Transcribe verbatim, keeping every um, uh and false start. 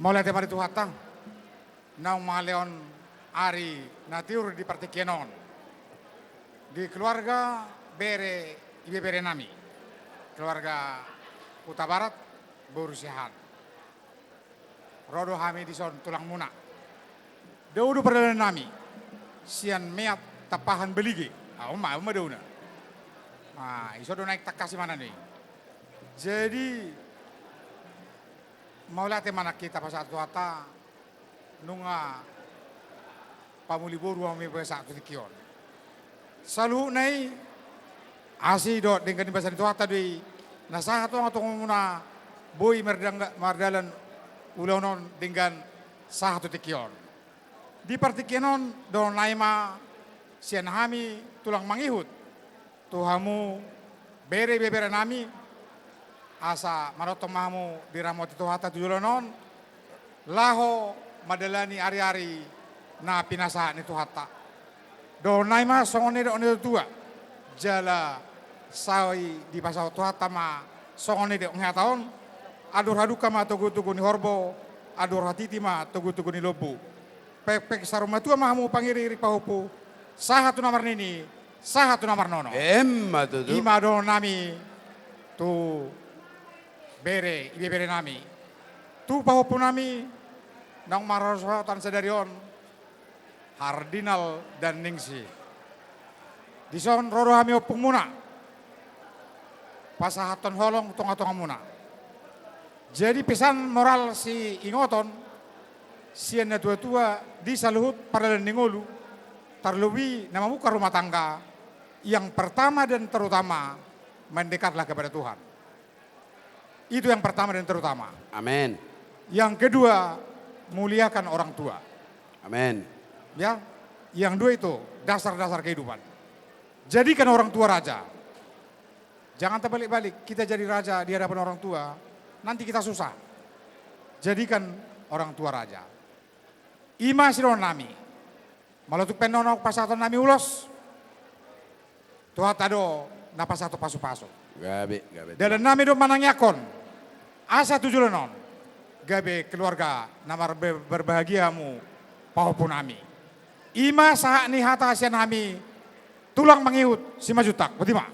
Mauliate ma di Tuhanta, naung mangalehon ari na tiur di partingkian on. Di keluarga, bere, ibebere nami. Keluarga Hutabarat, boru Siahaan. Ro do hami dison tulangmuna. Dao do pardalanan nami. Sian Meat Tampahan Belige. Ah, on ma, on ma daona. Ah, dison do naeng tangkas ibana i. Jadi, mauliate ma nangkin tapasahat Tuhanta, nunga pamuli boru hami sahat tu tingki on. Saluhutna i, asi dohot denggan ni basa ni Tuhanta do i, na sahat tu tongatongamuna boi mardang-, mardalan ulaon on denggan sahat tu tingki on. Di partingkian on, dohonon nami ma sian hami tulang mangihut tu hamu bere ibebere nami, asa manongtong ma hamu diramoti Tuhanta tu joloan on, laho mandalani ariari na pinasahat ni Tuhanta. Dohonon nami ma songon nidok ni natuatua, jala sai dipasahat Tuhanta ma songon nidok ni hata on: Andor hadungka ma togutogu ni horbo, andor hatiti ma togutogu ni lombu. Pengpeng saur matua ma hamu pangiriring pahompu, sahat tu na marnini, sahat tu na marnono. Emma tutu. I ma dohonon nami tu bere ibebere nami. Tu pahompu nami naung marhasohotan sadari on, Hardinal dan Ningsih. Dison ro do hami ompungmuna pasahathon holong tongatongamuna. Jadi pesan moral siingoton sian natuatua di saluhut pardalan ni ngolu, tarlobi na mamungka rumah tangga, yang pertama dan terutama, mendekatlah kepada Tuhan. Itu yang pertama dan terutama. Amin. Yang kedua, muliakan orang tua. Amin. Ya, yang dua itu dasar-dasar kehidupan. Jadikan orang tua raja. Jangan terbalik-balik, kita jadi raja di hadapan orang tua, nanti kita susah. Jadikan orang tua raja. I ma sidohonon nami. Molo tung pe annon pasahaton nami ulos, Tuhanta do na pasahathon pasupasu. Gabe, gabe. Dalan nami do manangiangkon asa tu joloan on gabe keluarga na mar-, berbahagia hamu pahompu nami. I ma sahat ni hata sian hami tulang mangihut Simanjuntak. Boti ma.